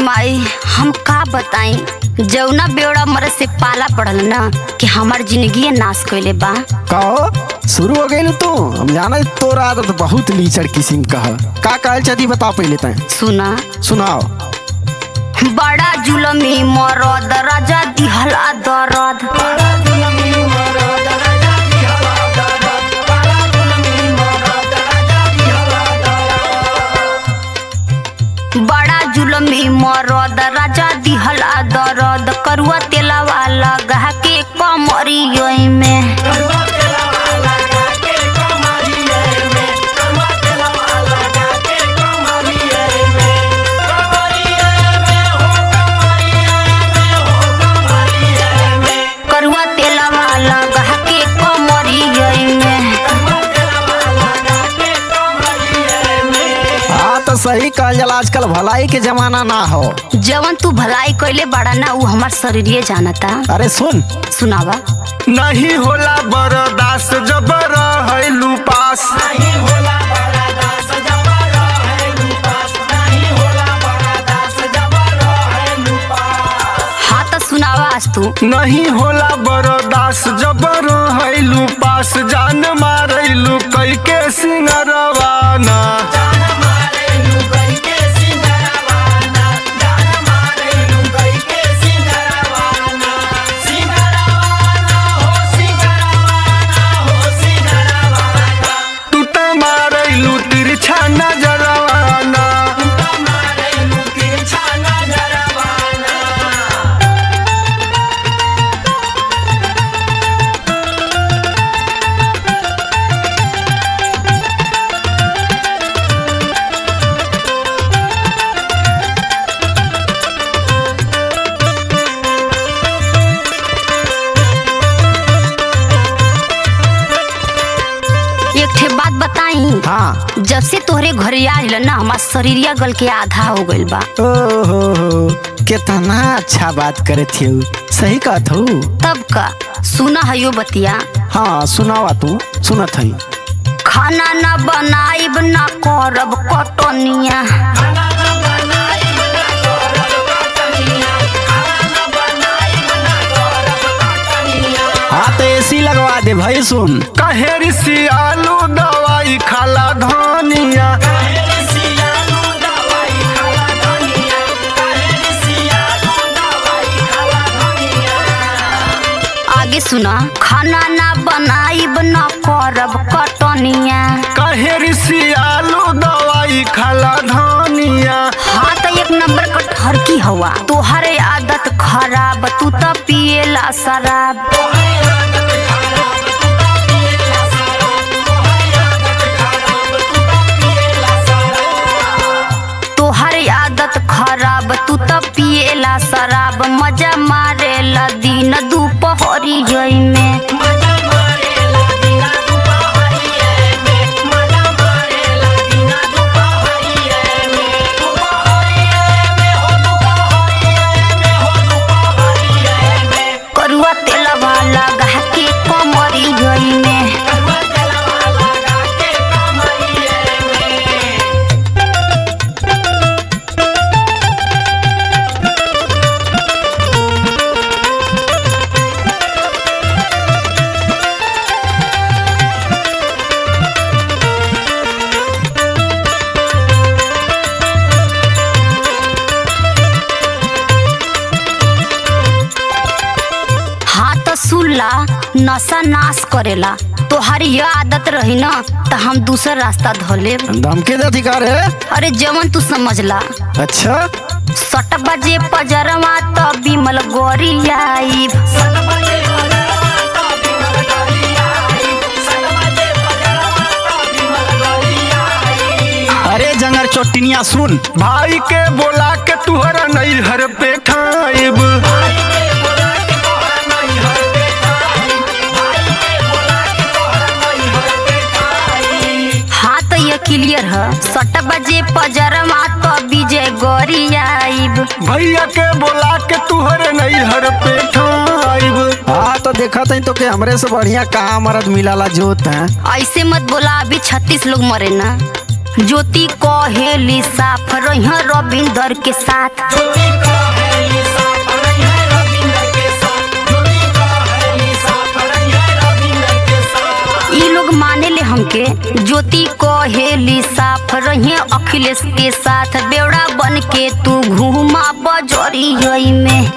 माई, हम का बताई, जौना बेवड़ा मरद से पाला पड़ल ना कि हमार जिंदगी नाश कइले बा। कहो शुरू हो गई तू। हम जाना तोरा आदत बहुत लीचड़ किस्म का है। का कहल चाहती बता पहले तय। सुना। सुनाओ। बड़ा जुलमी मरद राजा दिहला दरद। बड़ा जुलमी मरद राजा दिहला दरद, करुआ तेलवा लगा के कमरियोई में। करुआ तेलवा लगा के कमरियोई में। हाँ तो सही कहल जाला, आजकल भलाई के जमाना ना हो। जवन तू भलाई कइले बड़ा ना उ हमार शरीरिये जानता। अरे सुन। सुनावा। नहीं होला बर्दाश्त जब रहलू पास। हाँ तो सुनावा आज तू। नहीं होला बर्दाश्त जब रहलू पास, जान मारैलू कई के सिंगरवाना। तू त मारैलू तिरछा नजरवाना। एक ठे बात बताई। हाँ। जब से तोहरे घरे आइल ना हमार शरीरिया गल के आधा हो गइल बा। ओहो हो, कितना अच्छा बात करे थे। सही कहत हो। तब का सुना है यो बतिया। हाँ सुनावा, तू सुनत हई। खाना ना बनाइब ना करब कटनिया। हाँ तो एसी लगवा दे भाई। सुन। काहे रिसियालू दवाई खाला धनिया। आगे सुना। खाना ना बनाइब ना करब कटनिया। काहे रिसियालू दवाई खाला धनिया। हाँ तो एक नंबर का ठरकी हवा, तोहरे आदत खराब, तू तो पिएला शराब। तोहरे आदत खराब, तू तो पिएला शराब, मजा मारेला दिन दुपहरिया में। करुआ तेलवा लगा के कमरिया में। हाँ तो सुनला, नशा नाश करेला। तोहारी यह आदत रही ना तो हम दूसर रास्ता धो लेब। धमकी दे अधिकार है। अरे जवन तू समझला। अच्छा। सट बजे पजरवा तो बिमल गोरी आईब। अरे जंगर चोटिनिया सुन। भाई के बोला के तुहरा नैहर पे खाइब। हाँ तो ये क्लियर है। सट बजे पजरवा तो विजय गोरी आईब। भैया के बोला के तुहरे नैहर पे खाइब। हाँ तो देखा था तो के हमरे से बढ़िया कहाँ मरद मिलाला जोत है। ऐसे मत बोला, अभी 36 लोग मरे ना। ज्योति कहेली साफ रही रविंदर के साथ। ई लोग माने ले हमके। ज्योति कहेली साफ रही अखिलेश के साथ। बेवड़ा बन के तू घूमा बजरिया में।